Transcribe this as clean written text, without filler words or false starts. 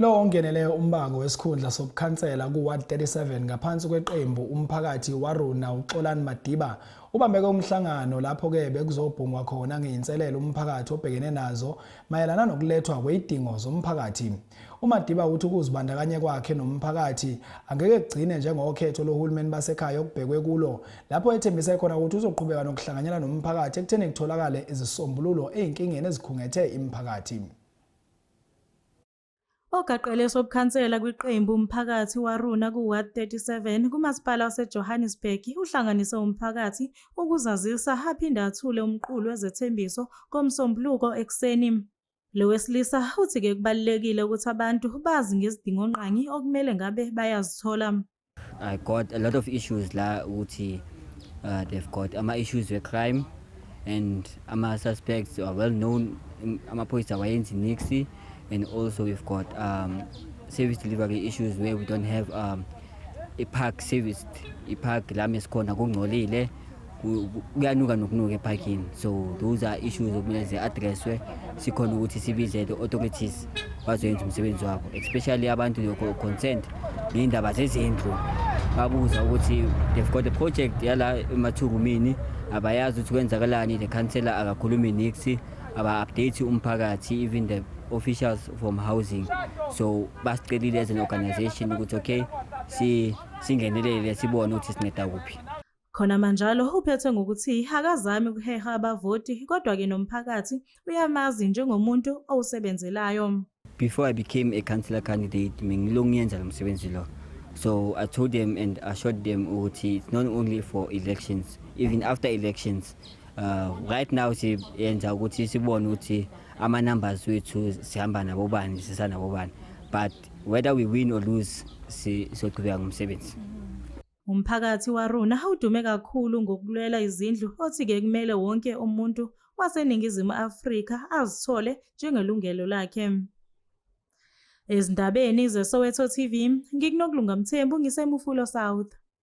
Lo ongenele umbango wesikhundla sobukhansela ku-Ward 37 ngaphansi kweqembu Umphakathi Waruna uXolani Madiba ubambeke umhlangano lapho-ke bekuzobhungwa khona ngey'nselelo umphakathi obhekene nazo mayelana nokulethwa kwey'dingo zomphakathi. UMadiba uthi ukuzibandakanya kwakhe nomphakathi angeke kugcine njengokhetho lohulumeni basekhaya okubhekwe kulo lapho ethembise khona ukuthi uzoqhubeka nokuhlanganyela nomphakathi ekutheni kutholakale izisombululo ey'nkingeni ezikhungethe imiphakathi. Ogaqele sobukhansela kwiqembu Umphakathi Waruna ku-Ward 37 kuMasipala waseJohannesburg uhlanganise umphakathi ukuzazisa aphinde athule umqulu wezethembiso ngoMsombuluko ekuseni. Lo wesilisa uthi-ke kubalulekile ukuthi abantu bazi ngezidingongqangi okumele ngabe bayazithola. I got a lot of issues la ukuthi they've got ama-issues we-crime and ama-suspects are well known, amaphoyisa awayenzi niksi, and also we've got service delivery issues where we don't have i-park serviced. I-park la mesikhona kungcolile, kuyanuka nokunuka ephakini. So those are issues okumele zi-addresswe, sikhona ukuthi sibize the authorities bazoyenza umsebenzi wabo, especially abantu concerned ngey'ndaba zezindlu. Babuza ukuthi they've got a project yala emathurumini, abayazi ukuthi kwenzakalani. The councillor akakhulumi nix, aba-update umphakathi, even the officials from housing. So basicelile as an organization ukuthi okay, singenelele sibone ukuthi sinceda kuphi. Khona manjalo uphethe ngokuthi akazami ukuheha abavoti kodwa-ke nomphakathi uyamazi njengomuntu owusebenzelayo. Before I became a councillor candidate, bengilokhu ngiyenza lo msebenzi lo. So I told them and assured them ukuthi it's not only for elections, even after elections. Right now siyenza ukuthi sibone ukuthi ama-numbers wethu sihamba nabo bani, sisanabo bani, but whether we win or lose, sizoqhubeka ngomsebenzi. Umphakathi Waruna udume kakhulu ngokulwela izindlu othi-ke kumele wonke umuntu waseNingizimu Afrika azithole njengelungelo lakhe. Ezindabeni zeSoweto TV, ngikuNokulunga Mthembu ngiseMofolo South.